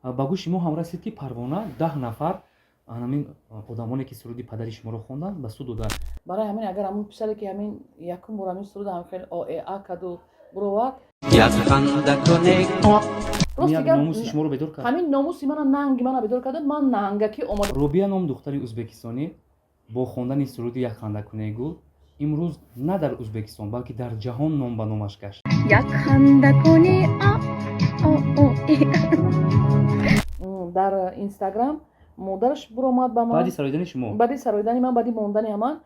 Ба гӯши мо ҳам расид, ки Парвона 10 нафар ҳамин одамоне, ки суруди падари шуморо хонданд, ба суд доданд. Барои ҳамин, агар ҳамун писаре, ки ҳамин якум бор ҳамин суруд ҳам хеле оа каду буровард, Як ханда кунек. Рост Як дигар. Номуси шуморо бедор кард. Ҳамин номуси мана, нанги мана бедор карда, ман нангакӣ омада. Робия ном духтари узбекистонӣ бо хондани суруди «Як ханда куней гул» имрӯз на дар Узбекистон, балки дар ҷаҳон ном ба номаш гашт. Як ханда кунӣ, а о о э. Дар Инстаграм модараш буромад ба ман. Баъди сароидани шумо. Баъди сароидани ман, баъди мондани ҳаман,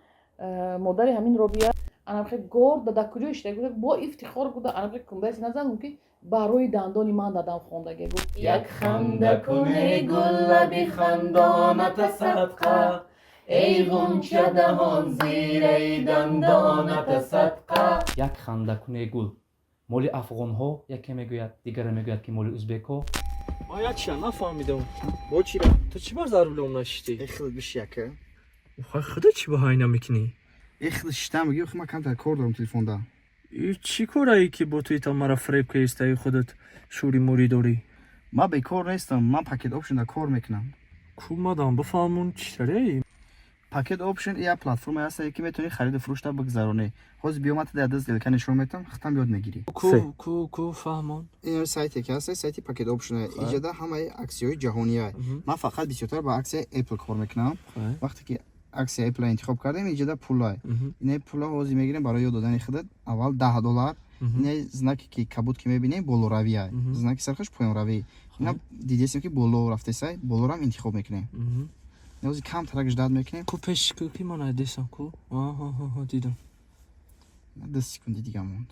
модари ҳамин Робия анамхе горда дар куҷо ишта гуфта, бо ифтихор гуда, анамхе кундаи назан гуфт, ки барои дандони ман дадам хондаге, гуфт. Як ханда куне, гул лаби хандоната садқа, эй ғунча даҳон, зираи дандоната садқа. «Як ханда куней гул» моли афғонҳо яке мегӯяд, дигаре мегӯяд, ки моли узбекҳо. Ман як чиза нафаҳмидам. Бо чира? Ту чӣ бар за рулём нашиштӣ? Эхел бишяка. Охай, худо, чӣ ба ҳай намекунӣ? Эхел шиштам, мегӣ, охи ман камтар кор дорам телефонда. И чӣ корае, ки бо ту ита мара фреб каистаи, худат шӯри мурӣ дорӣ? Ман бекор нестам, ман Пакет Опшн кор мекунам. Ку мадам бифаҳмон, чӣ тареи? Пакет Опшн як платформае ҳаст, ки метавонӣ хариду фурӯшта бигзаронӣ. Ҳозир биё, ман дар даст сделка нишон метам, хитам ёд мегирӣ. Ку, ку, ку, фаҳмон. Ин сайте ки ҳаст, сайти Пакет Опшн, иҷода ҳамаи аксияҳои ҷаҳония. Ман фақат бисёртар ба аксияи Apple кор мекунам. Вақте ки аксия Apple интихоб кардем, иҷода пулай. Инаи пула ҳозир мегирем барои ёд додани худат. Аввал 10 доллар. Инаи знаке ки кабуд ки мебинем, болоравия, знаки сархаш поёнравӣ. Ина дидесем, ки боло рафтесай, болорам интихоб мекунем. Ҳозир камтарак ждать мекунем. Ку, пеш ку, ки ман айдесам, ку. Аҳа, дидам. 2 секунди дига монд.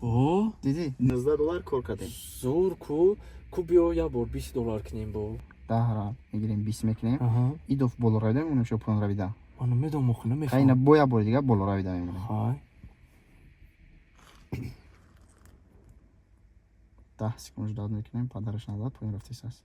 О. Дидӣ, 19 доллар кор кардем. Зур, ку, ку, биё, як бор 20 доллар кунем бо. 10-ра мегирем, 20 мекунем. Идоф болоравида мемонем шо поёнравида? Ман намедонам, охи. Ина Намефаҳмам. бо як бори дига болоравида мемонем. Ҳай. 10 секунд ждать мекунем. Падараш назад поён рафтесаст.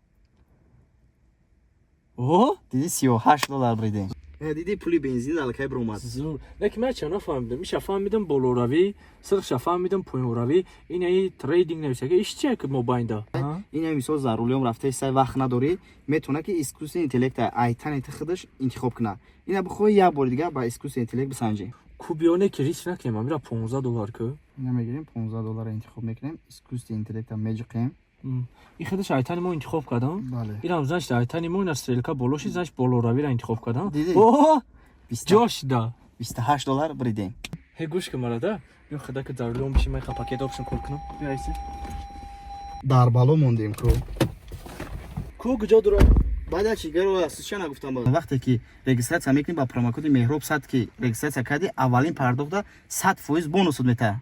О. Дидӣ, 38 доллар бридем. Дидӣ, пули бензин аллакай биромад. Зур, лекин ман ча нафаҳмидам. Иша фаҳмидам, болоравӣ, сирхша фаҳмидам, поёнравӣ. Инаи трейдинг нависага, иш чия, ки мобайнда? Ина мисол за рулём рафтесай, вақт надорӣ, метавона ки искусственный интеллекта айтани ти худаш интихоб кунад. Ина бихоҳӣ, як бори дига ба искусственный интеллект бисанҷӣ. Ку, биёне, ки риск накунем, амира 15 доллар ку. Ина мегирем, 15 доллара интихоб мекунем, искусственный интеллекта меҷиқем. Ин худаш айтани мо интихоб кардам. Бале. Инам, значит, айтани мо, ина стрелка боло шид, значит, болоравиро интихоб кардам. Дидӣ? О, ҷо шида. 28 доллар бридем. Ҳе, гӯш ки марада, биё, худа, ки за рулём биши, ман Пакет Опшн кор кунам. Биё, айси. Дар бало мондем ку. Ку, куҷо дуро? Баъд як чигаро ча нагуфтам: вақте ки регистрация мекунӣ, ба промокоди Меҳроб 100 ки регистрация кардӣ, аввалин пардохта 100% бонусот метаҳад.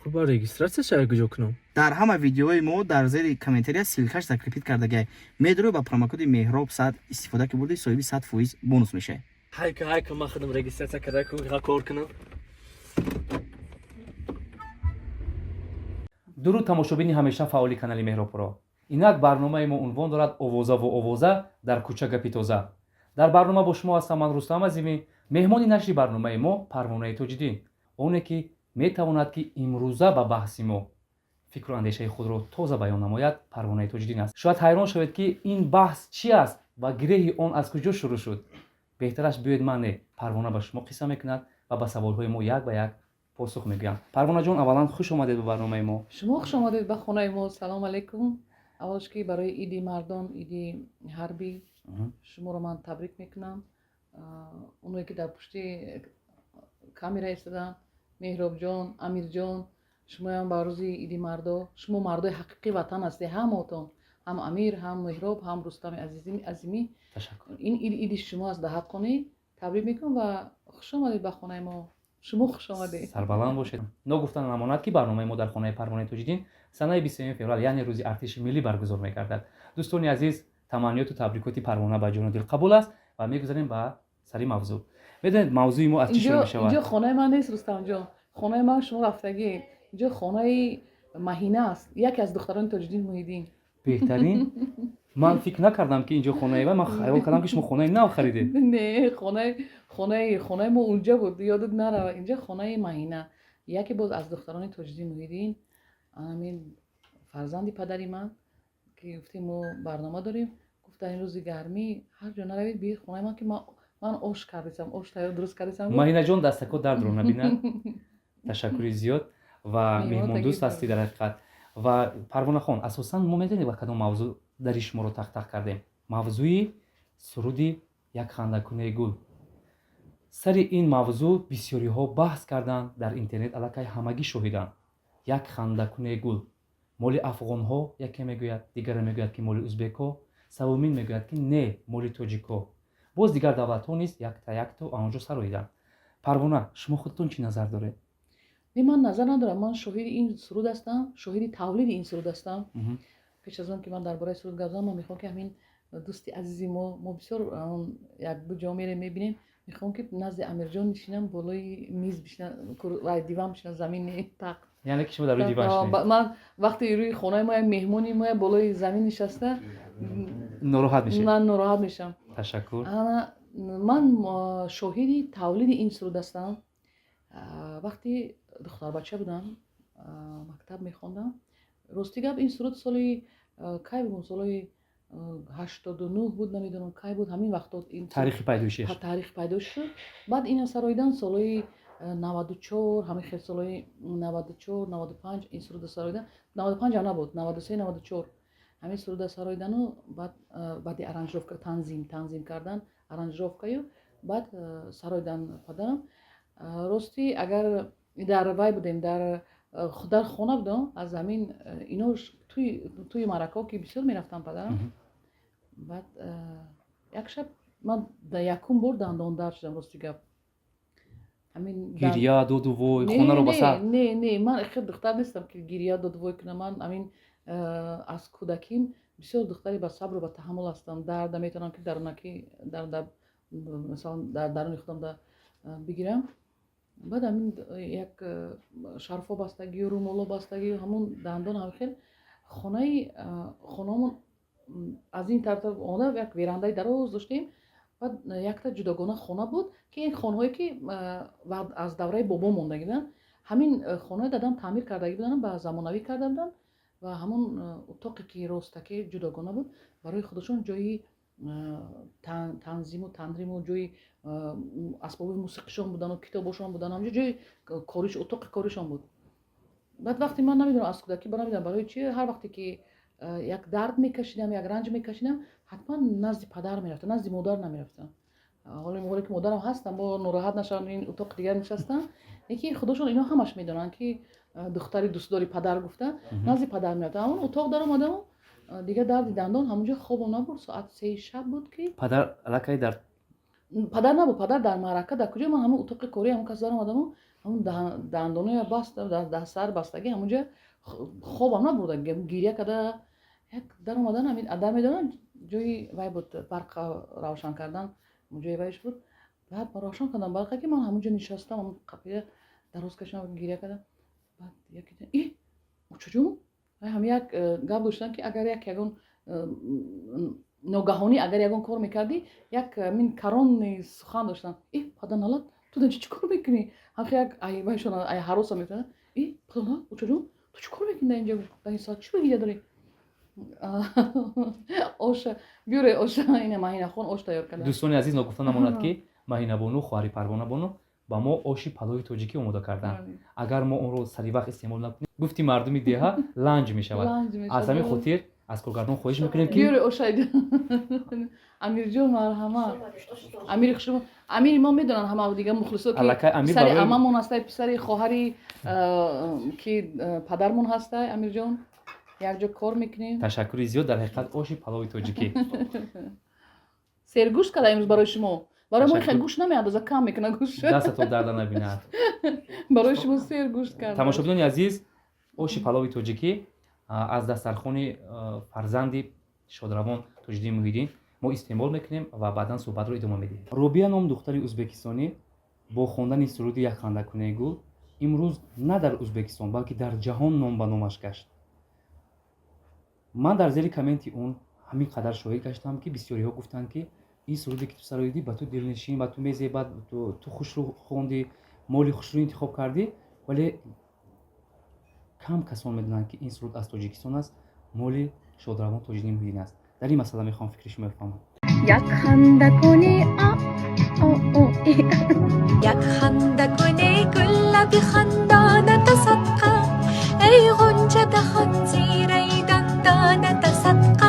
Хуб, ба регистрация ча куҷо кунам? Дар ҳама видеои мо дар зери комментария ссылка ш закрепить кардагиай. Медурӣ, ба промокоди Меҳроб 100 истифода ки бурдӣ, соҳиби 100% бонус мешавӣ. Ҳайка, ҳайка, ман худам регистрация карда ку, кор кунам. Дуруд, тамошобини ҳамеша фаъоли канали Меҳробпуро. Инак барномаи мо унвон дорад «Овозаву овоза, дар кӯча гапи тоза». Дар барнома бо шумо ҳастам ман, Рустам Азимӣ. Меҳмони нашри барномаи мо Парвонаи Тоҷиддин, оне ки метавонад, ки имрӯза ба баҳси мо фикру андешаи худро тоза баён намояд, Парвонаи Тоҷиддин аст. Шояд ҳайрон шавед, ки ин баҳс чи аст ва гиреҳи он аз куҷо шурӯъ шуд. Беҳтараш биёед, ман не, Парвона ба шумо қисса мекунад ва ба саволҳои мо як ба як посух мегӯям. Парвонаҷон, аввалан хуш омадед ба барномаи мо. Шумо хуш омадед ба хонаи мо. Салом алейкум. Аввалш ки барои иди мардон, иди ҳарбӣ шуморо ман табрик мекунам. Оное ки дар пушти камера истоданд, Меҳробҷон, Амирҷон, шумоям ба рӯзи иди мардо. Шумо мардои ҳақиқии ватан ҳастед ҳамаотон, ҳам Амир, ҳам Меҳроб, ҳам Рустами Азимӣ. Ташаккур. Ин ид иди шумо аст, дар ҳаққонӣ табрик мекунам ва хуш омадед ба хонаи мо. Шумо хуш омадед. Сарбаланд бошед. Ногуфта намонад, ки барномаи мо дар хонаи Парвонаи Тоҷиддин санаи 21 феврал, яъне рӯзи артиши миллӣ, баргузор мегардад. Дӯстони азиз, таманниёту табрикоти Парвона ба ҷону дил қабул аст ва мегузарем ба сари мавзӯъ. Медонед, мавзӯи мо аз чӣ шурӯъ мешавад? Инҷо хонаи ман нест, Рустамҷон. Хонаи ман шумо рафтагӣ. Инҷо хонаи Маҳина аст, яке аз духтарони Тоҷиддин Муҳиддин. Беҳтарин. Ман фикр накардам, ки инҷо хонаи вай. Ман хаёл кардам, ки шумо хонаи нав харидед. Не, хонаи мо унҷа буд, ёдат нарава. Инҷа хонаи Маҳина, яке боз аз духтарони Тоҷиддин Муҳиддин, ҳамин фарзанди падари ман, ки гуфтем, мо барнома дорем. Гуфт, дар ин рӯзи гармӣ ҳар ҷо наравед, биед хонаи ман, ки ман ош кардисам, ош тайёр дуруст кардисам. Маҳинаҷон, дастако дардро набинад. Ташаккури зиёд ва меҳмондӯст ҳастӣ дар ҳақиқат. Ва Парвонахон, асосан мо медонем, ба кадом мавзӯъ дари шуморо тақ-тақ кардем. Мавзӯи суруди «Як хандакунеи гул». Сари ин мавзӯъ бисёриҳо баҳс карданд дар интернет, аллакай ҳамагӣ шоҳиданд. «Як хандакунеи гул» моли афғонҳо яке мегӯяд, дигаре мегӯяд, ки моли узбекҳо, севумин мегӯяд, ки не, моли тоҷикҳо. Боз дигар давлатҳо низ якта якто анҷо сароиданд. Парвона, шумо худатон чӣ назар доред? Не, ман назар надорам. Ман шоҳиди ин суруд ҳастам, шоҳиди тавлиди ин суруд ҳастам. Пеш аз он ки ман дар бораи суруд гап занам, ман мехоҳам, ки ҳамин дӯсти азизи мо, мо бисёр як ду ҷо мерем, мебинем, мехоҳам, ки назди Амирҷон нишинам, болои миз бишинам, диван бишинам, замини тахт. Яъне ки шумо дар рӯи диван шинед? Ман вақте рӯи хонаи мо як меҳмони мо болои замин нишаста, нороҳат мешед? Ман нороҳат мешавам. Ташаккур. Ман шоҳиди тавлиди ин суруд ҳастам. Вақте духтарбача будам, мактаб мехондам. Рости гап, ин суруд соли кай буд, соли 89 буд, намедонам, кай буд, ҳамин вақто. Таърихи пайдоишиш. Таърихи пайдоиш шуд. Баъд ина сароидан солҳои 94, ҳамин хел солҳои 94, 95 ин суруда сароидан. 95 ҳам набуд, 93, 94 ҳамин суруда сароидану баъд баъди аранжировка, танзим кардан, аранжировкаю баъд сароидан падарам. Ростӣ, агар дар вай будем, дар хона будам, аз ҳамин ино тӯи маъракаҳо ки бисёр мерафтам падарам. Баъд як шаб ман якум бор дандондард шудам, рости гап. Ҳамин гирья, доду вой, хонаро ба сар. Не, не, ман хел духтар нестам, ки гирья, доду вой кунам. Ман ҳамин аз кӯдаким бисёр духтари ба сабру ба таҳаммул ҳастам. Дарда метавонам, ки дарунаки дарда, масалан, дар даруни худам да бигирам. Баъд ҳамин як шарфо бастагию, румоло бастагию, ҳамун дандон, ҳамин хел хонаи хонаамон аз ин тараф омода як верандаи дароз доштем. Баъд якта ҷудогона хона буд, ки ин хонаҳое ки аз давраи бобо мондагӣ буданд, ҳамин хонаи дадам таъмир кардагӣ буданд, ба замонавӣ карда буданд. Ва ҳамон утоқе ки ростаке ҷудогона буд, барои худашон ҷои танзиму тандриму ҷои асбоби мусиқишон будану китобошон будан, ҳамҷо ҷои кориш, утоқи коришон буд. Баъд вақте ман намедонам, аз кӯдакӣ ба намедонам барои чи, ҳар вақте ки як дард мекашидам, як ранҷ мекашидам, ҳатман назди падар мерафтам, назди модар намерафтам. Ҳоле ки модарам ҳастам, бо нороҳат нашавам, ин утоқи дигар нишастам. Лекин худошон ино ҳамаш медонанд, ки духтари дӯстдори падар гуфта, назди падар мерафтам. Ҳамон утоқ даромадаму дигар дарди дандон ҳамонҷо хобам набурд. Соат 3 шаб буд, ки Падар аллакай дар Падар набуд, падар дар маърака, дар куҷо. Ман ҳамон утоқи кории ҳамон кас даромадаму ҳамон дандоноя баста, дар сар бастагӣ, ҳамонҷа хобам набурда, гиря карда як даромадан. Ҳамин дар медонам, ҷои вай буд, барқа равшан кардан ҷои вайш буд. Баъд равшан кардам барқа, ки ман ҳамонҷо нишастам, ҳамон қапида дароз кашидам, гиря кардам. Баъд яке: «И, очаҷон!» Ҳам як гап доштам, ки агар як ягон ногаҳонӣ, агар ягон кор мекардӣ, як мин карони сухан доштам: «И, паданалат, ту дар чӣ кор мекунӣ?» Ҳамхе як вайшон ай ҳароса мекардам: «И, паданалат, очаҷон, ту чӣ кор мекунӣ дар инҷа, дар ин соат? Чӣ ба гиря дорӣ? Оша биёре, оша ина Маҳинахон ош тайёр карда.» Дӯстони азиз, ногуфта намонад, ки Маҳинабону, хоҳари Парвонабону, ба мо оши палови тоҷикӣ омода карданд. Агар мо онро сари вақт истеъмол накунем, гуфти мардуми деҳа, ланҷ мешавад. Аз ҳамин хотир аз коргардон хоҳиш мекунем, ки Биёре оша, Амирҷон, марҳамат. Амири хушмо, Амири мо медонанд ҳама дига мухлисо, ки Аллакай Амир писари барои амамон ҳастай, писари хоҳари ки падармон ҳастай. Амирҷон, якҷо кор мекунем. Ташаккури зиёд. Дар ҳақиқат, оши палови тоҷикӣ. Сергӯшт карда имрӯз барои шумо. Барои мо Ташаккур. хел гӯшт намеандоза, кам мекуна гӯшт. Дастатон дарда набинад. Барои шумо сергӯшт карда. Тамошобинони азиз, оши палови тоҷикӣ аз дастархони фарзанди шодравон Тоҷиддин Муҳиддин мо истеъмол мекунем ва баъдан суҳбатро идома медиҳем. Робия ном духтари узбекистонӣ бо хондани суруди «Як хандакунаи гул» имрӯз на дар Узбекистон, балки дар ҷаҳон ном ба номаш гашт. Ман дар зери комменти он Ҳамин қадар шоҳид гаштам, ки бисёриҳо гуфтанд, ки ин суруде, ки ту сароидӣ, ба ту дилнишин, ба ту мезебад, ту хушрӯ хондӣ, моли хушрӯ интихоб кардӣ, вале кам касон медонанд, ки ин суруд аз Тоҷикистон аст, моли шодравон Тоҷиддин Муҳиддин аст. Дар ин масъала мехоҳам фикри шумо бифаҳмам. Як ханда кунӣ, а о о и. Як ханда кунӣ, гуллаби хандоната садқа, эй ғунча даҳон зираи дандоната садқа.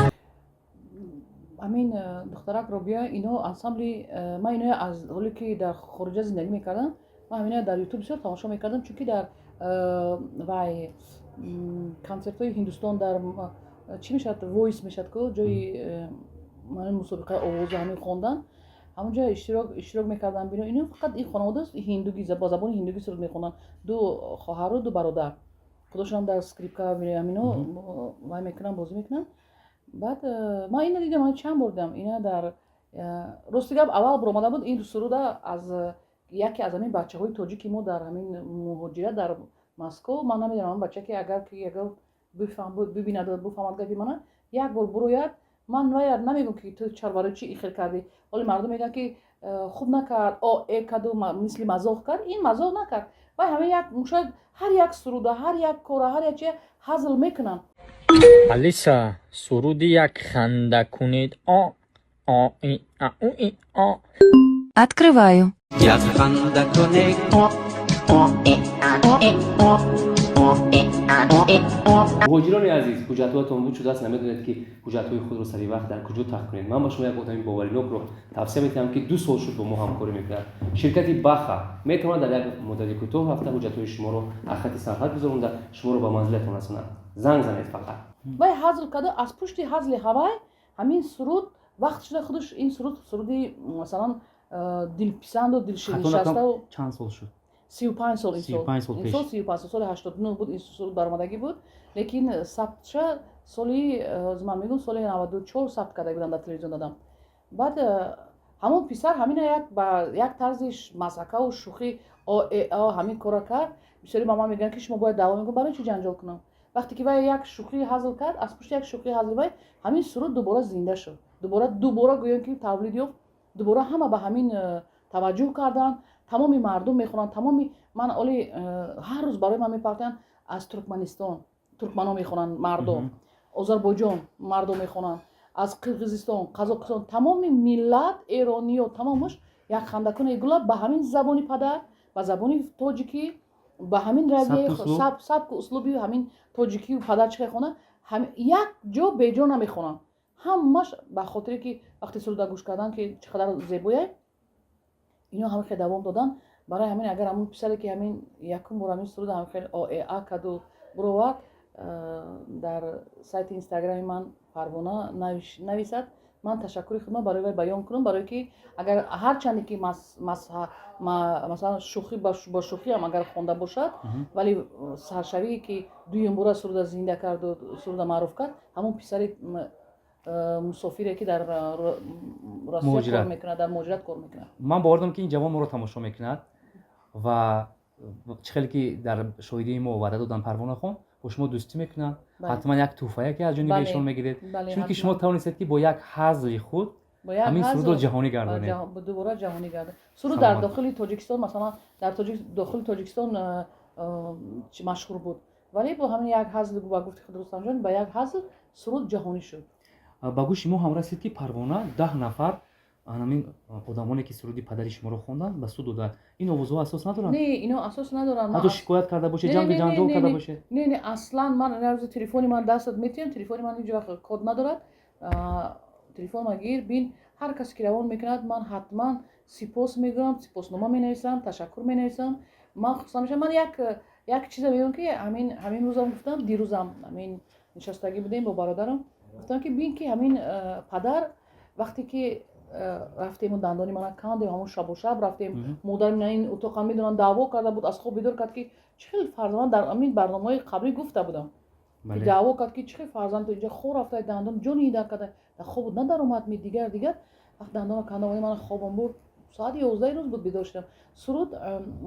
Ҳамин духтарак Робия, ино ансамбли ман иноя аз ҳоле ки дар хориҷа зиндагӣ мекардам, ман ҳаминоя дар Ютуб бисёр тамошо мекардам, чунки дар вай консертҳои Ҳиндустон дар чӣ мешавад, Voice мешавад ку, ҷои мусобиқаи овозу ҳамин хондан, ҳамонҷо иштирок мекардам. Бино ино фақат ин хонавода ҳиндугӣ, бо забони ҳиндугӣ суруд мехонданд, ду хоҳару ду бародар, худошонам дар скрипка ҳамино вай мекунанд, бозӣ мекунанд. Баъд ман ина дидам, ман чанд бор дидам ина дар рости гап, аввал баромада буд ин суруда аз яке аз ҳамин бачаҳои тоҷики мо дар ҳамин муҳоҷират дар Москов. Ман намедонам, ҳамин бача ки агар ки ягон бибинад, бифаҳмад гапи мана, як бор бурояд, ман вая намегӯм, ки ту чаро, барои чӣ ин хел кардӣ. Ҳоле мардум мегӯянд, ки хуб накард, о э каду мисли мазоқ кард. Ин мазоқ накард вай, ҳамин як шояд ҳар як суруда, ҳар як кора, ҳар як чия ҳазл мекунанд. Алиса, суруди «Як ханда кунед о о и а у и о». Открываю. Як ханда кунед о о и а о и о о и а о и о. Муҳоҷирони азиз, ҳуҷҷатҳоятон буд шудааст, намедонед, ки ҳуҷҷатҳои худро сари вақт дар куҷо тах кунед. Ман ба шумо як одами боваринокро тавсия медиҳам, ки 2 сол шуд бо мо ҳамкорӣ мекунад. Ширкати Баха метавонад дар як муддати кӯтоҳ рафта ҳуҷҷатҳои шуморо аз хати сарҳад гузаронда, шуморо ба манзилатон расонад. Занг занед фақат. Вай ҳазл карда, аз пушти ҳазли ҳавай ҳамин суруд вақт шуда худаш ин суруд суруди масалан дилписанду дилнишаставу. Чанд сол шуд? 35 сол. Ин 35 сол пеш. Сол 35 сол, соли 89 буд ин суруд баромадагӣ буд, лекин сабтша соли, ман мегӯм, соли 94 сабт карда будам, дар телевизион дадам. Баъд ҳамон писар ҳамина як ба як тарзи мазҳакаву шӯхӣ о э о ҳамин кора кард. Бисёри ба ман мегӯянд, ки шумо бояд даъво мекун. Барои чӣ ҷанҷол кунам, вақте ки вай як шӯхии ҳазл кард, аз пушти як шӯхии ҳазли вай ҳамин суруд дубора зинда шуд, дубора, дубора гӯям, ки тавлид ёфт, дубора ҳама ба ҳамин таваҷҷӯҳ карданд, тамоми мардум мехонанд, тамоми ман оли ҳар рӯз барои ман мепартоянд. Аз Туркманистон туркмано мехонанд мардо, Озарбойҷон мардо мехонанд, аз Қирғизистон, Қазоқистон, тамоми миллат, эрониё, тамомаш «Як хандакуне гула» ба ҳамин забони падар, ба забони тоҷикӣ, ба ҳамин равияи сабку услуби ҳамин тоҷикию падар чӣ хона, як ҷо беҷо намехонанд. Ҳамаш ба хотире ки вақте суруда гӯш кардан, ки чӣ қадар зебоя, ино ҳама хел давом доданд. Барои ҳамин агар ҳамун писаре, ки ҳамин якум бор ҳамин суруда ҳамин хел оэа каду буровард, дар сайти Инстаграми ман Парвона нависад, ман ташаккури худро барои вай баён кунам, барое ки агар ҳарчанде ки масалан шӯхӣ бо шӯхиам агар хонда бошад, вале саршавие ки дуюмбора суруда зинда карду суруда маъруф кард, ҳамон писари мусофире, ки дар Россия кор мекунад, дар муҳоҷират кор мекунад. Ман бовар дорам, ки ин ҷавон моро тамошо мекунад ва чӣ хеле ки дар шоҳидии мо ваъда доданд, Парвонахон бо шумо дӯстӣ мекунанд, ҳатман як тӯҳфае ки аз ҷониби эшон мегиред, чунки шумо тавонистед, ки бо як ҳазли худ ҳамин сурудро ҷаҳонӣ гардонед. Дубора ҷаҳонӣ гардонед. Суруд дар дохили Тоҷикистон, масалан, дар дохили Тоҷикистон машҳур буд, вале бо ҳамин як ҳазл, ба гуфти худ Рустамҷон, ба як ҳазл суруд ҷаҳонӣ шуд. Ба гӯши мо ҳам расид, ки Парвона 10 нафар ҳамин одамоне, ки суруди падари шуморо хонданд, ба суд доданд. Ин овозҳо асос надоранд? Не, ино асос надоранд. Ҳатто шикоят карда бошед, ҷангу ҷанҷол карда бошед? Не, не, аслан ман рӯзи телефони ман дастат метиҳам, телефони ман ҳеҷ вақт код надорад. Телефон ма гир, бин, ҳар касе ки равон мекунад, ман ҳатман сипос мегӯям, сипоснома менависам, ташаккур менависам. Ман хусусан мешавам, ман як чиза мегӯям, ки ҳамин рӯзам гуфтам, дирӯзам ҳамин нишастагӣ будем бо бародарам, гуфтам, ки бин, ки ҳамин падар вақте ки рафтему дандони мана кандем, ҳамон шабу шаб рафтем, модари ман ин утоқам медонам, даъво карда буд, аз хоб бедор кард, ки чӣ хел фарзанд, дар ҳамин барномаҳои қаблӣ гуфта будам, даъво кард, ки чӣ хел фарзанд инҷа хор рафта, дандон ҷони дар карда, дар хобу надаромад ми, дигар дигар. Вақт дандона канда, мана хобам бурд. Соати 11-и рӯз буд, бедор шудам. Суруд,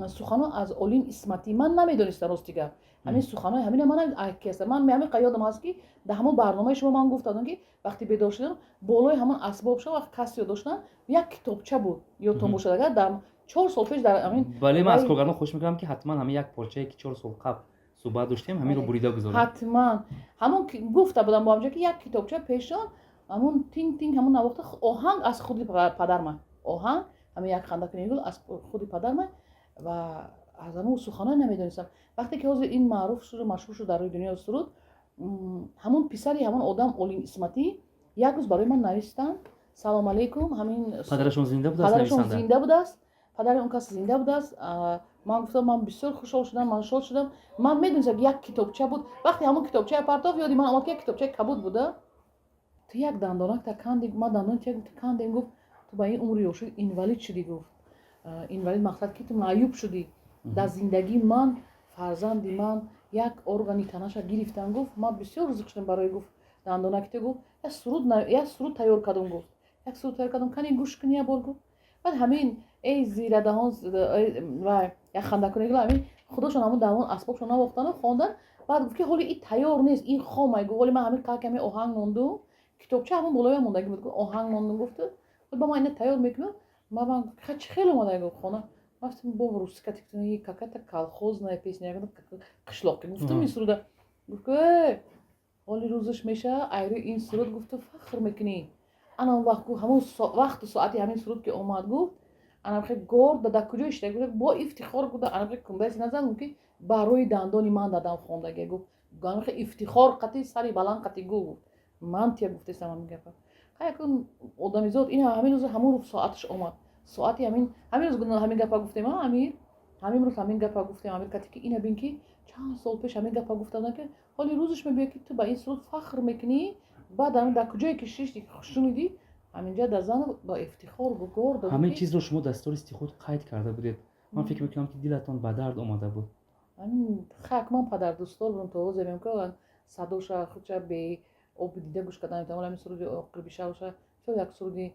сухано аз Олим Исматӣ. Ман намедонистам, рости гап, ҳамин суханои ҳамина ман ки ҳастам. Ман ҳамин ёдам ҳаст, ки дар ҳамон барномаи шумо ман гуфтадам, ки вақте бедор шудам, болои ҳамон асбобшо, вақт Касио доштам, як китобча буд, ёдтон бошад агар, дар 4 сол пеш дар ҳамин. Бале, ман аз коргардон хоҳиш мекунам, ки ҳатман ҳамин як порчае, ки 4 сол қабл суҳбат доштем, ҳаминро бурида гузорем. Ҳатман. Ҳамон гуфта будам бо ҳамҷо, ки як китобча пешон, ҳамон тинг тинг ҳамон навохта. Оҳанг аз худи падарман, оҳанг ҳамин «Як ханда кунӣ гул» аз худи падарман ва аз ҳамон суханое намедонистам. Вақте ки ҳозир ин маъруф шуду машҳур шуд дар рӯи дунё суруд, ҳамон писари ҳамон одам, Олим Исматӣ, як рӯз барои ман навистанд: «Салом алейкум». Ҳамин Падарашон зинда будааст? Падарашон зинда будааст, падари он кас зинда будааст. Ман гуфтам, ман бисёр хушҳол шудам, ман шод шудам. Ман медонистам, ки як китобча буд. Вақте ҳамон китобчаи партоф, ёди ман омад, ки як китобчаи кабуд буда. «Ту як дандонакта канди, ман дандони ту кандем», гуфт, «ту ба ин умри ёшӣ инвалид шудӣ», гуфт. Инвалид мақсад, ки ту маъюб шудӣ дар зиндагӣ. «Ман фарзанди ман як органи танаша гирифтам», гуфт, «ман бисёр ризқ шудам барои», гуфт, «дандонаки ту», гуфт, «як суруд тайёр кардам», гуфт, «як суруд тайёр кардам, кани гӯш кунӣ як бор», гуфт. Баъд ҳамин «Эй зирадаҳон, ва як хандакунӣ», ҳамин худошон ҳамон дар ҳамон асбобшон навохтану хондан. Баъд гуфт, ки ҳоли ин тайёр нест, ин хомай, гуфт, ҳоли ман ҳамин қадр ками оҳанг мондум, китобча ҳамон болоя мондагӣ буд, гуфт, оҳанг мондум, гуфту ба ман ина тайёр мекунам. Ман чӣ хел омада, гуфт, хона. Гуфтам, бо русика какая-то колхозная песня, қишлоқӣ, гуфтум, ин суруда. Гуфт, э ҳоли рӯзаш меша, айрӯи ин суруд, гуфту, фахр мекунӣ. Ана он вақт, гуфт, ҳамон вақту соати ҳамин суруд ки омад, гуфт, анамхе горда дар куҷо ишта, гуфт, бо ифтихор, гуфт, анамхе кундаси назан, гуфт, ки барои дандони ман дадам хондагия, гуфт, анамхе ифтихор қати, сари баланд қати гуфт, ман тия гуфтесам ҳамин гапа. Якун одамизод ин ҳамин рӯз, ҳамон соаташ омад, соати ҳамин рӯз ҳамин гапа гуфтем. Амир, ҳамин рӯз ҳамин гапа гуфтем, Амир кати, ки ина бин, ки чанд сол пеш ҳамин гапа гуфтам, ки ҳоли рӯзаш мебиёд, ки ту ба ин суруд фахр мекунӣ. Баъд дар куҷое ки шишти, шунидӣ, ҳаминҷа дар зан ба ифтихор гордо. Ҳамин чизро шумо дар сториси худ қайд карда будед. Ман фикр мекунам, ки дилатон ба дард омада буд. Хак, ман падардӯстдор будам. То ҳозир мегӯям, ки садоша худша бе оби дида гӯш карда наметавонам. Ҳамин суруди «Оқиби шавша» бисёр як суруди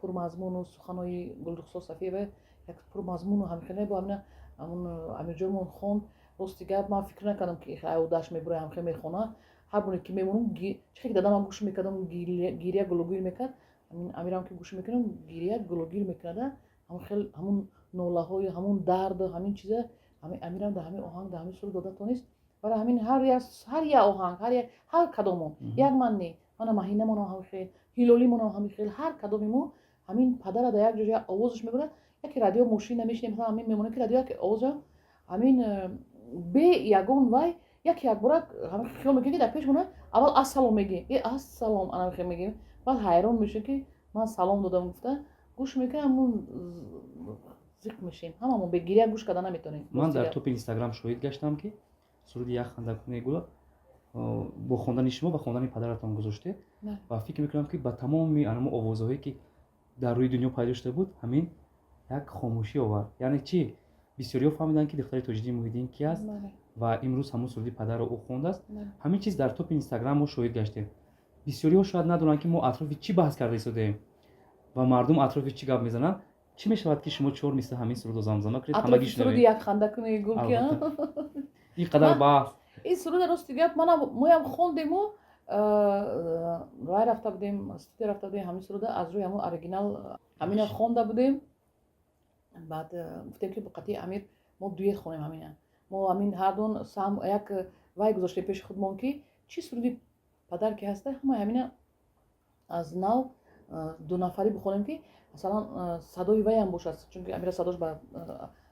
пурмазмуну суханои Гулрухсор Сафиева як пурмазмуну ҳамихеле бо ҳамина ҳамун Амирҷонмон хонд. Рости гап, ман фикр накардам, ки аёдаш мебура, ҳамхе мехона. Ҳар боре ки мемонам, чӣ ки дадам гӯш мекардам, гиря гулугир мекард. Ҳамин Амирам ки гӯш мекунам, гиря гулугир мекунада. Ҳамон хел, ҳамун нолаҳои, ҳамун дарду ҳамин чиза ҳамин Амирам дар ҳамин оҳанг, дар ҳамин суруд дода тонист. Барои ҳамин ҳар як оҳанг, ҳар кадомон, як ман не, мана Маҳинамонам ҳамин хел, Ҳилолимонам ҳамин хел, ҳар кадоми мо ҳамин падара дар як ҷо овозаш мебурад. Яке радио мошина мешинем, масалан, ҳамин мемонад, ки радио яке овоз ҳамин бе ягон вай яке якбора ҳамин хиёл мекунем, ки дар пеш монад. Аввал «Ассалом» мегӯем, «Э, ассалом», ана хел мегӯем. Баъд ҳайрон мешавем, ки ман салом додам гуфта гӯш мекунем, ҳамун зиқ мешем ҳамамон, бе гиря гӯш карда наметавонем. Ман дар топи Инстаграм шоҳид гаштам, ки суруди «Як хандакуне гула» бо хондани шумо ва хондани падаратон гузоштед ва фикр мекунам, ки ба тамоми анамо овозҳое, ки дар рӯи дунё пайдо шуда буд, ҳамин як хомӯшӣ овард. Яъне чӣ, бисёриҳо фаҳмиданд, ки духтари Тоҷиддин Муҳиддин ки аст ва имрӯз ҳамун суруди падарро ӯ хондааст. Ҳамин чиз дар топи Инстаграм мо шоҳид гаштем. Бисёриҳо шояд надонанд, ки мо атрофи чӣ баҳс карда истодаем ва мардум атрофи чӣ гап мезананд. Чӣ мешавад, ки шумо чор мисра ҳамин сурудро замзама кунед, ҳамагӣ суруди «Як хандакуни гул» ки Ин қадар баҳс. Ин суруда, рости гап, манам моям хондему рай рафта будем, студия рафта будем, ҳамин суруда аз рӯи ҳамун оригинал ҳамина хонда будем. Баъд гуфтем, ки қатъи Амир мо дуэт хонем ҳамина. Мо ҳамин ҳардун сам як вай гузоштем пеши худмон, ки чӣ суруди падар ки ҳаста, ҳамаи ҳамина аз нав дунафарӣ бихонем, ки масалан садои вайам бошад, чунки Амира садош ба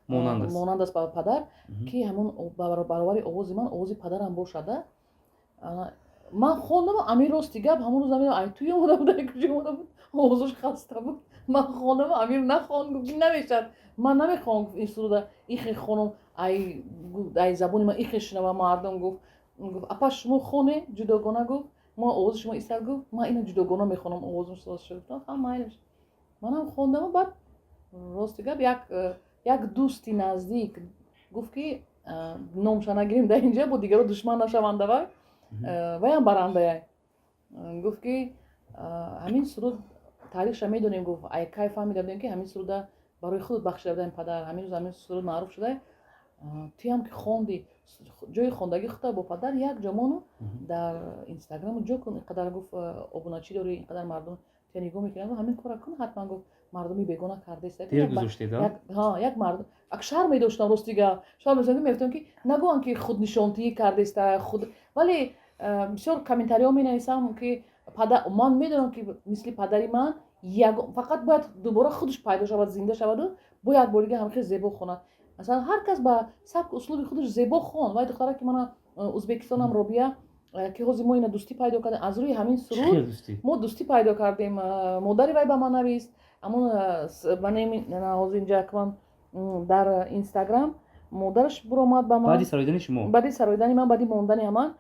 монанд аст ба падар, ки ҳамун баробари овози ман овози падарам бошада. Ман хондам, Амир, рости гап, ҳамон рӯз намедонам, ай туй омода буд, ай куҷо омода буд, овозаш хаста буд. Ман хондам, Амир нахон, гуфт, ки намешавад, ман намехоҳам, гуфт, ин суруда ихе хонам, ай забони ман ихе шунава мардум. Гуфт, «Апа, шумо хоне ҷудогона», гуфт, «мо овози шумо истад», гуфт, «ман ина ҷудогона мехонам, овозам соз шуд». Ҳа, майлаш, манам хондаму баъд, рости гап, як дӯсти наздик гуфт, ки номша нагирем дар инҷа, бо дигаро душман нашаванда, ваям барандая, гуфт, ки ҳамин суруд Таърихша медонем, гуфт, ай кай фаҳмида будем, ки ҳамин суруда барои худат бахшида будем, падар. Ҳамин рӯз ҳамин суруд маъруф шуда, туям ки хонди, ҷои хондагӣ худта бо падар як ҷо мону дар Инстаграму ҷо кун. Инқадар, гуфт, обуначӣ дорӣ, инқадар мардум туя нигоҳ мекунанд, ҳамин кора кун ҳатман. Гуфт, мардуми бегона кардааст. Дер гузоштед? Як мард ак шарм медоштам, рости гап, шарм медоштам, ки мегуфтам, ки нагӯям, ки худнишонтиӣ кардааста худ. Вале бисёр комментариҳо менависам, ки ман медонам, ки мисли падари ман фақат бояд дубора худаш пайдо шавад, зинда шаваду бо як бори дига ҳамхел зебо хонад. Масалан, ҳар кас ба сабку услуби худаш зебо хон. Вай духтара, ки мана Узбекистонам, Робия, ки ҳозир мо ина дӯстӣ пайдо кардем аз рӯи ҳамин суруд, мо дӯстӣ пайдо кардем. Модари вай ба ман навист, ҳамон ҳозир инҷа акман дар Инстаграм модараш буромад ба ман. Баъди сароидани шумо? Баъди сароидани ман, баъди мондани ҳаман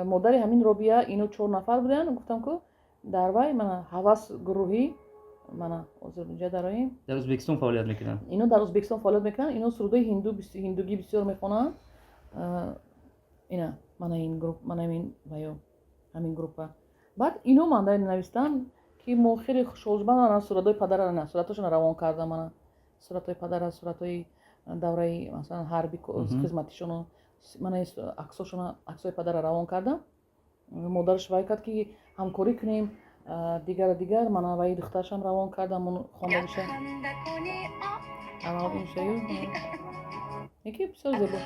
модари ҳамин Робия. Ино чор нафар буданд, гуфтам ку, дар вай мана ҳавас гурӯҳӣ, мана ҳозир инҷа дароем. Дар Ӯзбекистон фаъолият мекунанд? Ино дар Ӯзбекистон фаъолият мекунанд. Ино сурудои ҳинду, ҳиндугӣ бисёр мехонанд. Ина мана ин групп, мана ин ваё, ҳамин группа. Баъд ино манда навистанд, ки мо хеле хушҳол. Мана суратҳои падара, суратҳошона равон кардам. Мана суратҳои падара, суратҳои давраи, масалан, ҳарби хизматишоно, мана аксошона, аксҳои падара равон кардам. Модараш вай кард, ки ҳамкорӣ кунем, дигар дигар. Мана ваи духтарашам равон кардам, хондагиша иншаю, яки бисёр зебо.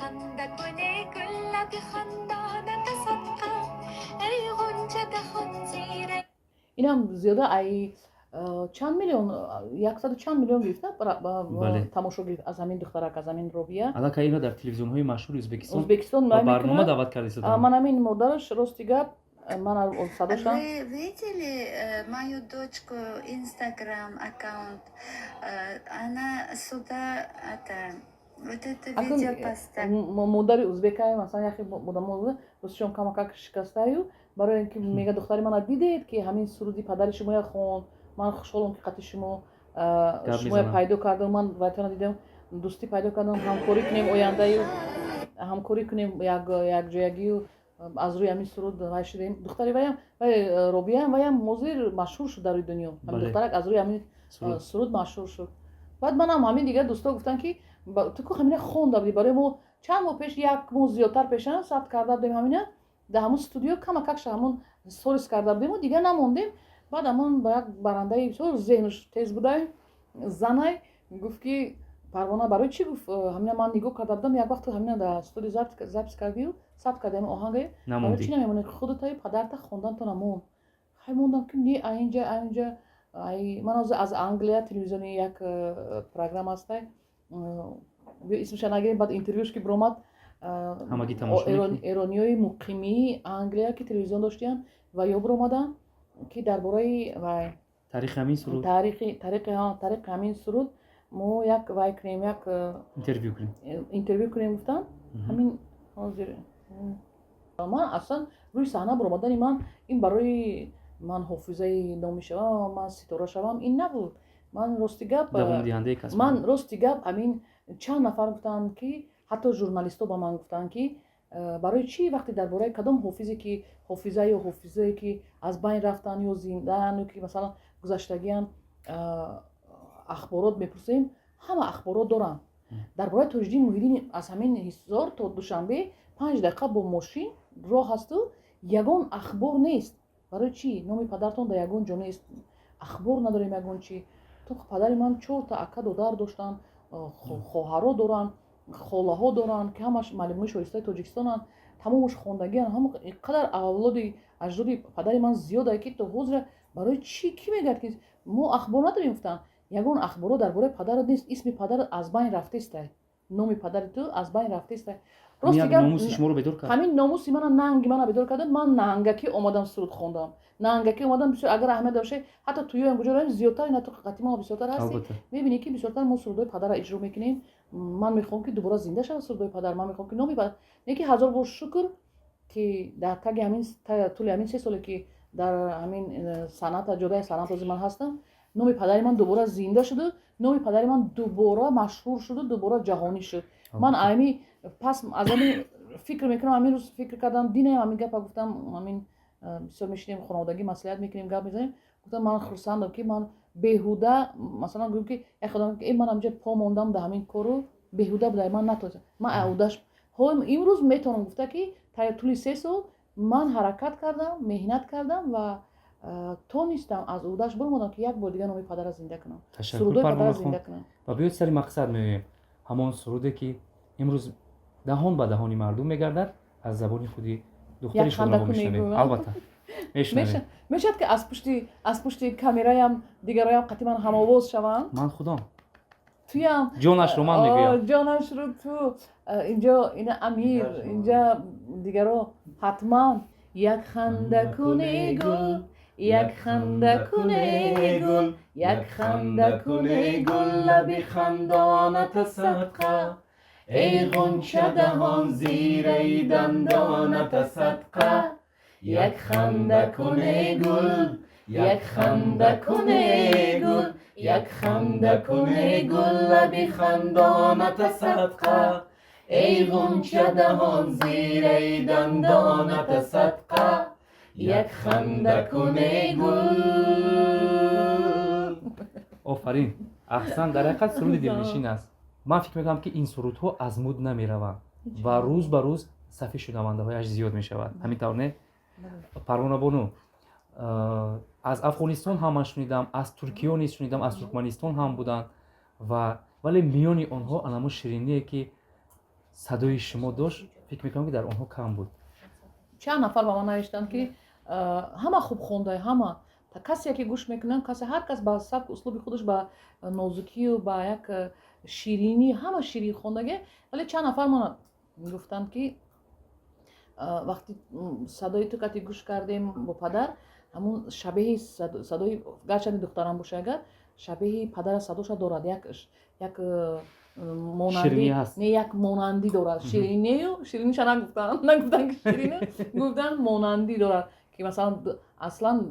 Инам зиёда ай чанд миллион, яксаду чанд миллион гирифта, тамошо гирифт аз ҳамин духтарак, аз ҳамин Робия. Аллакай ино дар телевизионҳои машҳури Ӯзбекистон Ӯзбекистон ба барнома даъват карда. Ман ҳамин модараш, рости гап, ман садошам. Вы видели мою дочку, Инстаграм аккаунт? Она сюда это вот это видео поставила. Модари узбекай, масалан, яхе одамо ростишон камакак шикастаю, барои ин ки мега: «Духтари мана дидед, ки ҳамин суруди падари шумоя хонд. Ман хушҳолам, ки қати шумо шумоя пайдо кардам, ман вайтона дидам, дӯстӣ пайдо кардам, ҳамкорӣ кунем, ояндаю ҳамкорӣ кунем, якҷоягию аз рӯи ҳамин суруд вай шудем». Духтари ваям, вай Робияам, ваям ҳозир машҳур шуд дар рӯи дунё. Ҳамин духтарак аз рӯи ҳамин суруд машҳур шуд. Баъд манам ҳамин дигар дӯсто гуфтанд, ки ту ку ҳамина хонда будӣ барои мо чанд моҳ пеш, як моҳ зиёдтар пеша сабт карда будем. Ҳамина дар ҳамун студио камакакша ҳамун сорис карда будему дигар намондем. Баъд ҳамон ба як барандаи бисёр зеҳнуш тез будай занай гуфт, ки Парвона, барои чӣ, гуфт, ҳамина ман нигоҳ карда будам, як вақт ҳамина дар студио запись кардию сабт кардем оҳанга, барои чӣ намемонӣ, худатаю падарта хонданто намонд? Хай, мондам, ки не, аинҷа аинҷа ай ман ҳозир аз Англия телевизиони як программа ҳастай, исмаша нагирем, баъд интервюш ки биромад, эрониёи муқимии Англия, ки телевизион доштиянд, ва ё биромаданд, ки дар бораи вай таърихи ҳамин суруд. Тариқи ҳамин суруд мо як вай кунем, як интервю кунем. Интервю кунем, гуфтанд. Ҳамин ҳозир ман аслан рӯи саҳна баромадани ман ин барои ман ҳофизаи номӣ шавам, ман ситора шавам, ин набуд. Ман, рости гап, ман, рости гап, ҳамин чанд нафар гуфтанд, ки ҳатто журналистҳо ба ман гуфтанд, ки барои чӣ вақте дар бораи кадом ҳофизе, ки ҳофиза ё ҳофизае, ки аз байн рафтанд ё зиндаанд, ё ки, масалан, гузаштагианд, ахборот мепурсем, ҳама ахборот доранд. Дар бораи Тоҷиддин Муҳиддин аз ҳамин Ҳисор то Душанбе 5 дақиқа бо мошин роҳ ҳасту ягон ахбор нест. Барои чӣ номи падартон дар ягон ҷо нест, ахбор надорем ягон чӣ? То падари ман чорта ака додар доштанд, хоҳаро доранд, холаҳо доранд, ки ҳамаш маълимои шоистаи Тоҷикистонанд, тамомаш хондагианд. Ҳама қадар авлоди аҷдоди падари ман зиёдае, ки то ҳозира барои чӣ, кӣ мегӯяд, ки мо ахбор надорем? Гуфтанд, ягон ахборо дар бораи падарат нест, исми падарат аз байн рафтеста, номи падари ту аз байн рафтеста. Ҳамин номуси мана, нанги мана бедор карда. Ман нангакӣ омадам, суруд хондам, нангакӣ омадам. Бисёр агар аҳамият дошта, ҳатто туёям куҷо равем, зиёдтар ина ту қатимао бисёртар ҳастӣ, мебинӣ, ки бисёртар мо сурудҳои падарро иҷро мекунем. Ман мехоҳам, ки дубора зинда шавад сурудҳои падар. Ман мехоҳам, ки номи падар не, ки ҳазор бор шукр, ки дар таги ҳамин тӯли ҳамин 3 соле, ки дар ҳамин санъата, ҷодаи санъат ҳозир ман ҳастам, номи падари ман дубора зинда шуду номи падари ман дубора машҳур шуду дубора ҷаҳонӣ шуд. Ман ами пас аз ами фикр мекунам, ҳамин рӯз фикр кардам, динаям ҳамин гапа гуфтам. Ҳамин бисёр мешинем, хонаводагӣ маслиҳат мекунем, гап мезанем. Гуфтам, ман хурсандам, ки ман беҳуда, масалан, гӯем, ки як одам, ки ман ҳамҷа по мондам дар ҳамин кору, беҳуда буда, ман натонистам. Ман аудаш имрӯз метавонам гуфта, ки тӯли 3 сол ман ҳаракат кардам, меҳнат кардам ва тонистам, аз уҳдаш баромадам, ки як бор дигар номи падара зинда кунам, сурудои падара зинда кунам. Ва биёед, сари мақсад меоем. Ҳамон суруде, ки имрӯз даҳон ба даҳони мардум мегардад, аз забони худи духтари шумо мешунавем, албатта. Мешунавем. Мешавад, ки аз пушти камераям дигароям қатъи ман ҳамовоз шаванд? Ман худам. Туям. Ҷонашро ман мегӯям. Ҷонашро ту инҷо, ина Амир инҷа, дигаро ҳатман. Як ханда куне, гул, як ханда куне, гул, як ханда куне, гул, лаби хандоната садқа. Эй ғунча даҳон, зираи дандоната садқа. Як ханда куне, гул, як ханда куне, гул, як ханда куне, гул, лаби хандоната садқа. Эй ғунча даҳон, зираи дандоната садқа. Як ханда куне, гул. Офарин, аҳсан! Дар ҳақиқат, суруди дилнишин аст. Ман фикр мекунам, ки ин сурудҳо аз муд намераванд ва рӯз ба рӯз сафи шунавандаҳояш зиёд мешавад. Ҳамин тавр, не, Парвона бону? Аз Афғонистон ҳам ман шунидам, аз Туркиё низ шунидам, аз Туркманистон ҳам буданд ва вале миёни онҳо анамо шириние, ки садои шумо дошт, фикр мекунам, ки дар онҳо кам буд. Чанд нафар ба ман навиштанд, ки ҳама хуб хонда, ҳама касе, ки гӯш мекунанд, касе, ҳар кас ба сабк, услуби худаш, ба нозукию ба як ширинӣ, ҳама ширин хондаге. Вале чанд нафар ман гуфтанд, ки вақти садои ту кати гӯш кардем бо падар, ҳамун шабеҳи садои, гарчанде духтарам боша, агар шабеҳи падара садоша дорад, як монандӣ, не, як монандӣ дорад. Ширинею шириниша нагуфтанд, нагуфтанд, ки ширину гуфтанд, монандӣ дорад, ки масалан, аслан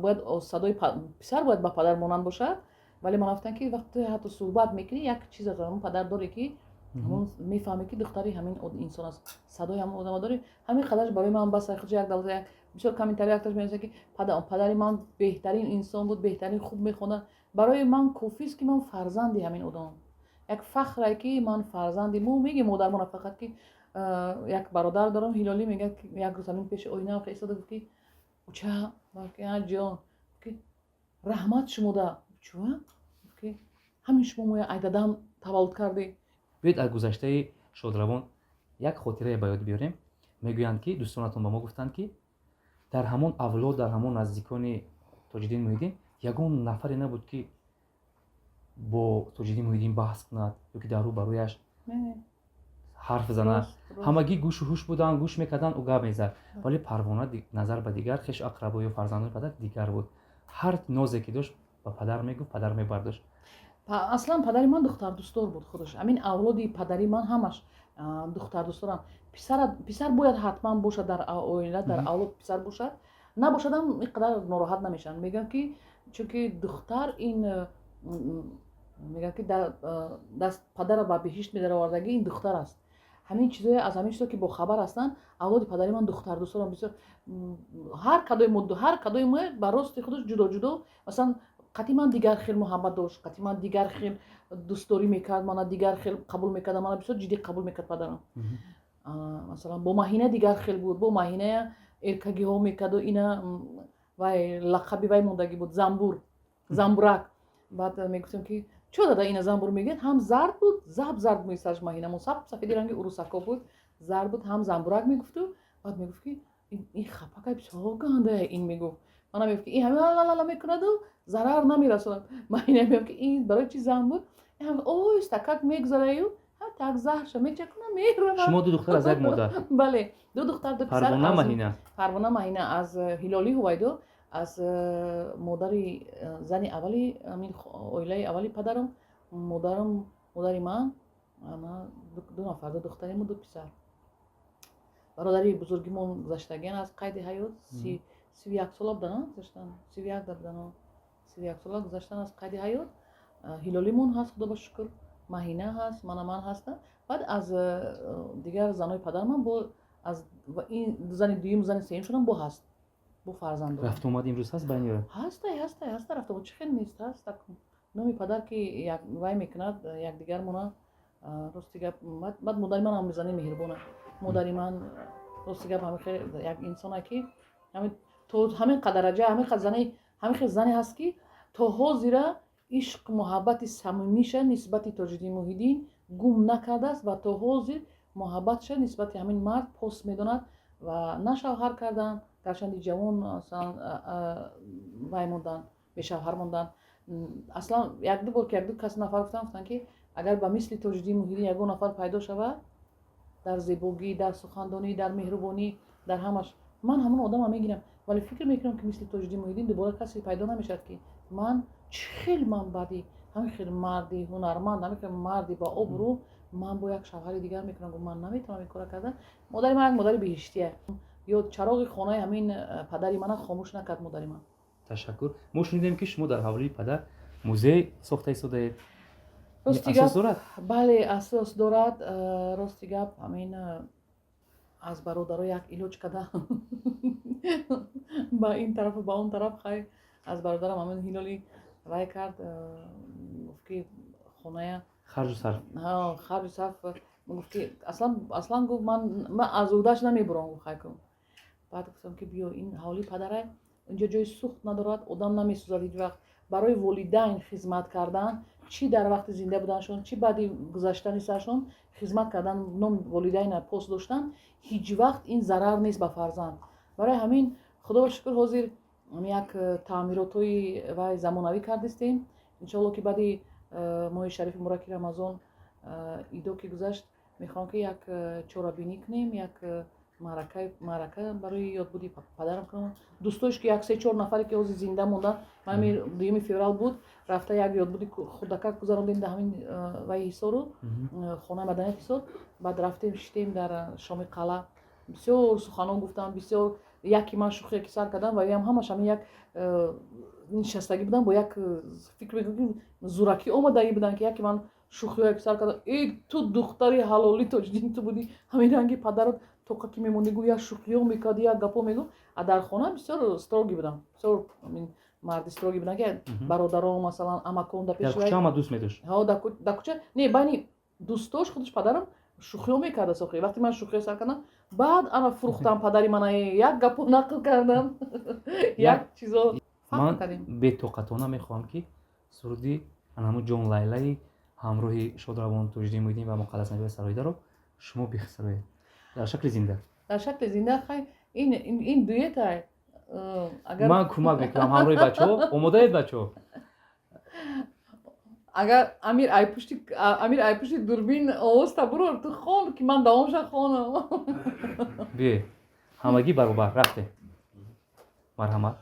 бояд садои писар бояд ба падар монанд бошад. Вале ман гуфтам, ки вақте ҳатто суҳбат мекунӣ, як чиз аз ҳамон падар дорӣ, ки ҳамон мефаҳмӣ, ки духтари ҳамин инсон аст, садои ҳамон одама дорӣ. Ҳамин қадарш барои ман бас. Худ як давлат як бисёр комментарий якташ менависад, ки падари ман беҳтарин инсон буд, беҳтарин, хуб мехонад. Барои ман кофист, ки ман фарзанди ҳамин одамам. Як фахре, ки ман фарзанди мо мегем модармона фақат, ки як бародар дорам, Ҳилолӣ, мегӯяд, ки як рӯз ҳамин пеши оинаам истода, гуфт, ки уча, ҷон, ки раҳмат шумода. Чува? Ки ҳамин шумо моя айдадам таваллуд кардед. Биёед, аз гузаштаи шодравон як хотирае ба ёд биёрем. Мегӯянд, ки дӯстонатон ба мо гуфтанд, ки дар ҳамон авлод, дар ҳамон наздикони Тоҷиддин Муҳиддин ягон нафаре набуд, ки бо Тоҷиддин Муҳиддин баҳс кунад ё ки дар рӯ ба рӯяш ҳарф занад. Ҳамагӣ гӯшу ҳуш буданд, гӯш мекарданд, ӯ гап мезад. Вале Парвона назар ба дигар хешу ақрабо ё фарзандони падар дигар буд. Ҳар нозе ки дошт, ба падар мегуфт, падар мебардошт. Аслан падари ман духтардӯстдор буд худаш. Ҳамин авлоди падари ман ҳамаш духтардӯстдоранд. Писар бояд ҳатман бошад дар оила, дар авлод писар бошад, набошадам ин қадар нороҳат намешаванд. Мегӯянд, ки чунки духтар ин, мегӯянд, ки даст падара ба биҳишт медаровардагӣ ин духтар аст. Ҳамин чизое, аз ҳамин чизо ки бохабар ҳастанд, авлоди падари ман духтардӯстдоранд бисёр. Ҳар кадои мо ба рости худаш ҷудо ҷудо. Масалан, қатъи ман дигар хел муҳаббат дошт, қатъи ман дигар хел дӯстдорӣ мекард, мана дигар хел қабул мекард, мана бисёр ҷиддӣ қабул мекард падарам. Масалан, бо Маҳина дигар хел буд. Бо Маҳина эркагиҳо мекарду ина вай лақаби вай мондагӣ буд, Замбур, Замбурак. Баъд мегуфтем, ки чо дада ина замбур мегӯяд? Ҳам зард буд, заб зард мӯи сараш Маҳинамо саб сафеди ранги урусако буд, зард буд, ҳам замбурак мегуфту. Баъд мегуфт, ки ин хапакай бисёр гандая ин, мегуфт. Мана мегуфт, ки ин ҳами лалала мекунаду зарар намерасонад. Маҳина мегуфт, ки ин барои чи замбур, оҳиста как мегузараю, так заҳрша мечакуна, меравад. Шумо ду духтар аз як модар. Бале, ду духтар, ду писар. Парвона, Маҳина. Парвона, Маҳина аз Ҳилолӣ Ҳувайдо, аз модари зани аввали ҳамин оилаи аввали падарам, модарам, модари ман. Ду нафар, ду духтарему ду писар. Бародари бузургимон гузаштагиан аз қайди ҳаёт, 31 сола будан гузаштан, 31 да будан, 31 сола гузаштан аз қайди ҳаёт. Ҳилолимон ҳаст, худо ба шукр, Маҳина ҳаст, мана ман ҳастам. Баъд аз дигар занои падарман бо аз ин зани дуюм, зани сеюм шудам, бо ҳаст. Бо фарзанд дорам. Рафтуомад имрӯз ҳаст байни Ҳастай, ҳастай, ҳаста рафтуомад, чӣ хел нест, ҳаст. Номи падар ки вай мекунад якдигармона. Рости гап, баъд модари ман ҳам зани меҳрубона. Модари ман, рости гап, ҳамин хел як инсоне ки то ҳамин қадараҷа, ҳамин қад зани, ҳамин хел зане ҳаст, ки то ҳозира ишқ, муҳаббати самимиша нисбати Тоҷиддин Муҳиддин гум накардааст ва то ҳозир муҳаббатша нисбати ҳамин мард пос медонад ва на шавҳар кардан, гарчанди ҷавон масалан вай монданд, бешавҳар монданд. Аслан якду бор ки якду кас нафар гуфтанд, ки агар ба мисли Тоҷиддин Муҳиддин ягон нафар пайдо шавад дар зебогӣ, дар сухандонӣ, дар меҳрубонӣ, дар ҳамаш, ман ҳамон одамам мегирам. Вале фикр мекунам, ки мисли Тоҷиддин Муҳиддин дубора касе пайдо намешавад, ки ман чӣ хел, ман баъди ҳамин хел марди ҳунарманд, ҳамин хел марди ба обрӯ, ман бо як шавҳари дигар мекунам. Ман наметавонам ин кора кардан. Модари ман як модари беҳиштия. Ё чароғи хонаи ҳамин падари мана хомӯш накард модари ман. Ташаккур. Мо шунидем, ки шумо дар ҳавлии падар музей сохта истодаед. Рости асос гап, дорад? Бале, асос дорад. Рости гап, ҳамин аз бародаро як илоҷ када ба ин тарафу ба он тараф. Хай, аз бародарам ҳамин ҳилоли вай кард, гуфт, ки хоная Харҷу сарф. Харҷу сарф. Гуфт, ки аслан, гуфт, ман аз уҳдаш намебурам. Гуфт, хай кун. Баъд гуфтам, ки биё, ин ҳавлии падарай, инҷо ҷои сӯхт надорад, одам намесӯзад ҳеҷ вақт. Барои волидайн хизмат кардан, чӣ дар вақти зинда буданашон, чӣ баъди гузаштани саршон хизмат кардан, номи волидайна пос доштан, ҳеҷ вақт ин зарар нест ба фарзанд. Барои ҳамин, худоро шукр, ҳозир як таъмиротҳои вай замонавӣ кардистем. Иншоалло, ки баъди моҳи шарифи мубораки Рамазон, идо ки гузашт, мехоҳам, ки як чорабинӣ кунем, як маърака барои ёдбуди падарам кунам. Дӯстош, ки як се чор нафаре, ки ҳозир зинда мондан, ман ҳамин 2 феврал буд, рафта як ёдбуди хурдакак гузарондем дар ҳамин вай Ҳисору, хонаи маданияти Ҳисор. Баъд рафтем, шитем дар шоми қалъа, бисёр суханон гуфтам, бисёр яке ман шӯхие ки сар кардам, ва ям ҳамаш ҳамин як нишастагӣ будам, бо як фикр мекунам, ки зӯракӣ омадагӣ буданд, ки яке ман шӯхиҳое ки сар кардам: «Э, ту духтари ҳалолӣ Тоҷиддин ту будӣ, ҳамин ранги падарат тоқа ки мемондӣ», гу як шӯхиҳо мекард, як гапҳо мегуфт. А дар хона бисёр строгий будам, бисёр марди строгий будам, ки бародарон, масалан, амакон дар Дар пеши кӯча ҳама дӯст медошт. Ҳа, дар кӯча не, байни дӯстош худаш падарам шӯхиҳо мекарда. Сохи вақте ман шӯхиҳо сар кардам, баъд ана фурӯхтам падари мана, як гапо нақл кардам, як чизо фахр Ман кардем. бетоқатона мехоҳам, ки суруди анаму «Ҷон Лайлаи» ҳамроҳи шодравон Тоҷиддин Муҳиддин ва Муқаддас Набиева сароидаро шумо бисароед дар шакли зинда. Дар шакли зинда? Хай, ин дуэтай, агар Ман кӯмак мекунам ҳамроҳи бачаҳо. Омодаед, бачаҳо? Агар Амир ай пушти, Амир ай пушти дурбин овоз табурор, ту хон, ки ман давомша хонам. Биёед, ҳамагӣ баробар рафтем, марҳамат.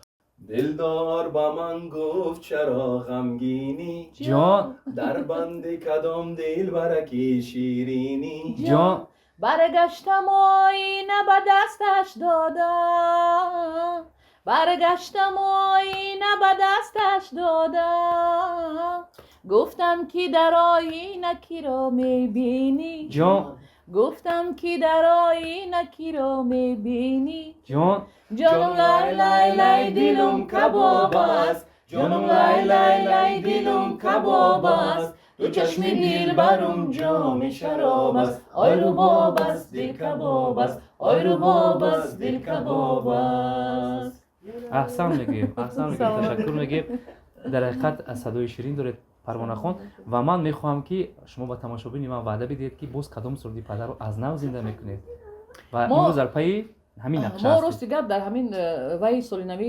Дилдор ба ман гуфт: «Чаро ғамгинӣ?» Ҷон. «Дар банди кадом дилбараки ширинӣ?» Ҷон. Баргаштам, оина ба дасташ додам, баргаштам, оина ба дасташ додам, гуфтам, ки дар оина киро мебинӣ? Ҷон. Гуфтам, ки дар оина киро мебинӣ? Ҷон. Ҷоном лай лай лай, дилум кабоб аст, Ҷоном лай лай лай, дилум кабоб аст, ду чашми дилбарум ҷоми шароб аст, ой рубоб аст, дил кабоб аст, ой рубоб аст, дил кабоб аст. Аҳсан мегӯем, аҳсан мегӯем. Саломат. Ташаккур мегӯем. Дар ҳақиқат садои ширин доред, Парвонахон, ва ман мехоҳам, ки шумо ба тамошобини ман ваъда бидиҳед, ки боз кадом суруди падарро аз нав зинда мекунед ва имрӯз дар пайи ҳамин нақша Мо ҳастед. рости гап, дар ҳамин вай солинавӣ,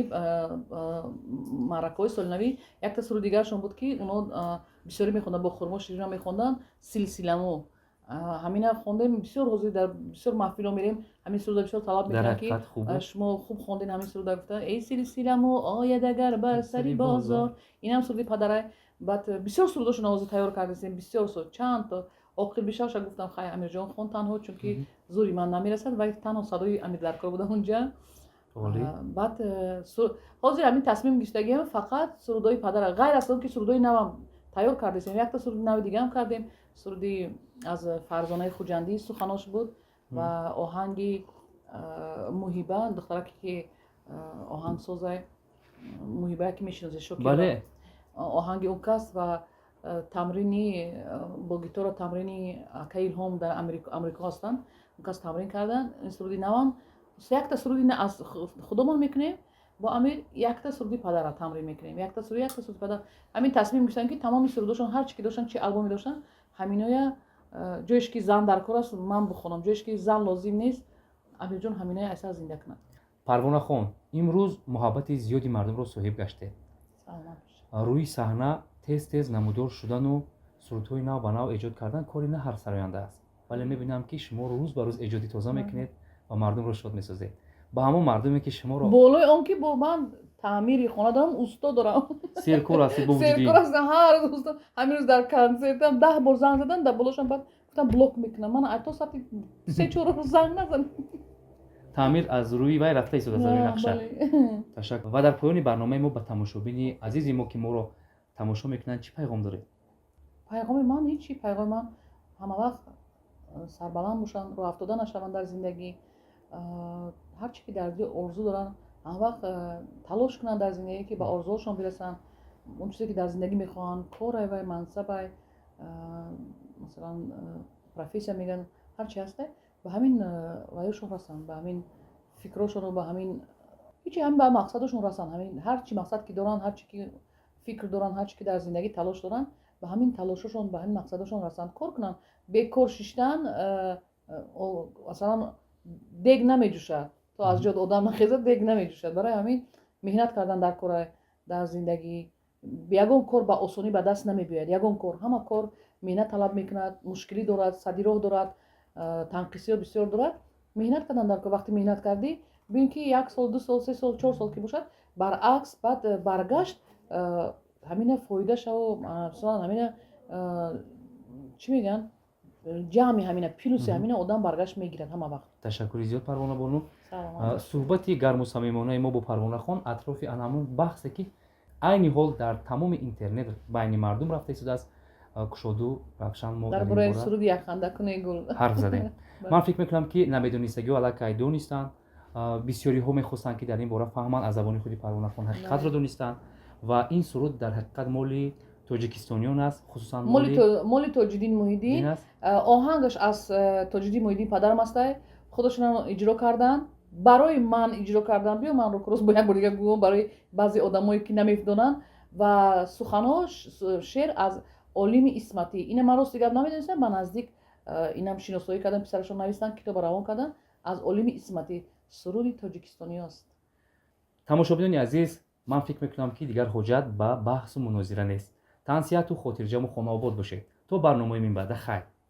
маъракаҳои солинавӣ, якта суруди дигарашон буд, ки оно бисёрӣ мехонданд, бо хурмо ширина мехонданд, «Силсиламо». Ҳамина хондем бисёр. Ҳозир дар бисёр маҳфилҳо мерем, ҳамин суруда бисёр талаб Дар мекунанд, ки ҳақиқат хуб буд. Шумо хуб хондем ҳамин суруда, гуфта: «Эй силсиламо ояд агар бар сари бозор». Инам суруди падарай. Баъд бисёр сурудошон ҳозир тайёр кардастем, бисёр суруд, чанд то. Оқил бишавша гуфтам: «Хай, Амирҷон, хон танҳо, чунки зури ман намерасад». Вай танҳо садои Амир дар кор буда унҷа. Олӣ. Баъд ҳозир ҳамин тасмим гирифтагиам, фақат сурудҳои падара, ғайр аз он ки сурудҳои навам тайёр кардастем, якта суруди нави дигаам кардем, суруди аз Фарзонаи Хуҷандӣ суханош буд ва оҳанги Муҳиба, духтараке ки Оҳангсозай Муҳибая, ки мешиносед, Шокир. Бале. Оҳанги он кас ва тамрини бо гитора, тамрини акаи Илҳом, дар Амрико ҳастанд, он кас тамрин карданд. Ин суруди навам, якта суруди аз худомон мекунем бо Амир, якта суруди падара тамрин мекунем, якта суруд, якта суруди падар. Ҳамин тасмим гирифтам, ки тамоми сурудошон, ҳар чи ки доштанд, чи албоме доштанд, ҳаминоя, ҷоеш ки зан дар кор аст, ман бихонам, ҷоеш ки зан лозим нест, Амирҷон ҳаминоя айсар зинда кунад. Парвонахон, имрӯз муҳаббати зиёди мардумро соҳиб гаштед. Рӯи саҳна тез тез намудор шудану сурудҳои нав ба нав эҷод кардан кори на ҳар сароянда аст, вале мебинам, ки шумо рӯз ба рӯз эҷоди тоза мекунед ва мардумро шод месозед. Ба ҳамон мардуме, ки шуморо Болои он ки бо ман таъмири хона дорам, усто дорам. Серкор ҳастед бо вуҷуди Серкор ҳастам, ҳар рӯз усто. Ҳамин рӯз дар консертам 10 бор занг задан, дар болошам баъд гуфтам, блок мекунам ман, то соати 3-4 рӯз занг назан. Таъмир аз рӯи вай рафта истодааст, аз рӯи нақша. Ташаккур. Ва дар поёни барномаи мо ба тамошобини азизи мо, ки моро тамошо мекунанд, чӣ пайғом доред? Пайғоми ман ҳечи. Пайғоми ман: ҳама вақт сарбаланд бошанд, роҳафтода нашаванд дар зиндагӣ. Ҳар чи ки дар дил орзу доранд, ҳама вақт талош кунанд дар зиндагӣ, ки ба орзуҳошон бирасанд. Он чизе ки дар зиндагӣ мехоҳанд, корай вай, мансабай, масалан, профессия мегӯянд, ҳар чи ҳастай, ба ҳамин ваёшон расанд, ба ҳамин фикрҳошону ба ҳамин ҳечи, ҳамин ба мақсадошон расанд. Ҳамин ҳар чи мақсад ки доранд, ҳар чи ки фикр доранд, ҳар чи ки дар зиндагӣ талош доранд, ба ҳамин талошошон, ба ҳамин мақсадошон расанд, кор кунанд. Бекор шиштан, масалан, дег намеҷӯшад. То аз ҷод одам нахезад, дег намеҷӯшад. Барои ҳамин меҳнат кардан дар кора дар зиндагӣ. Ягон кор ба осонӣ ба даст намебиёяд, ягон кор. Ҳама кор меҳнат талаб мекунад, мушкилӣ дорад, сади роҳ дорад, танқисиҳо бисёр дорад. Меҳнат кардан дар кор. Вақте меҳнат кардӣ, бибин, ки як сол, 2 сол, 3 сол, 4 сол ки бошад, баръакс, баъд баргашт ҳамина фоида шаву, масалан, ҳамина чӣ мегӯянд, ҷамъи ҳамина, плюси ҳамина одам баргашт мегирад ҳама вақт. Ташаккури зиёд, Парвона бону. Суҳбати гарму самимонаи мо бо Парвонахон атрофи ана ҳамон баҳсе, ки айни ҳол дар тамоми интернет байни мардум рафта истодааст, кушоду равшан мо дар бораи суруди «Якхандакуне гул» ҳарф задем. Ман фикр мекунам, ки намедонистагиҳо аллакай донистанд. Бисёриҳо мехостанд, ки дар ин бора фаҳманд, аз забони худи Парвонахон ҳақиқатро донистанд. Ва ин суруд дар ҳақиқат моли тоҷикистониён аст, хусусан моли Тоҷиддин Муҳиддин. Оҳангаш аз Тоҷиддин Муҳиддин падарам астай. Худашонам иҷро карданд, барои ман иҷро карданд. Биё, ман рӯкрост бо як бор дига гӯям барои баъзе одамое, ки намедонанд. Ва суханҳо, шеър аз Олими Исматӣ. Ина ман рости гап намедонистам, ба наздик инам шиносоӣ кардам, писарашон навистанд, китоба равон карданд. Аз Олими Исматӣ, суруди тоҷикистониёст. Тамошобинони азиз, ман фикр мекунам, ки дигар ҳоҷат ба баҳсу мунозира нест. Тансиҳату хотирҷаму хонаобод бошед. То барномаи минбаъда, хайр.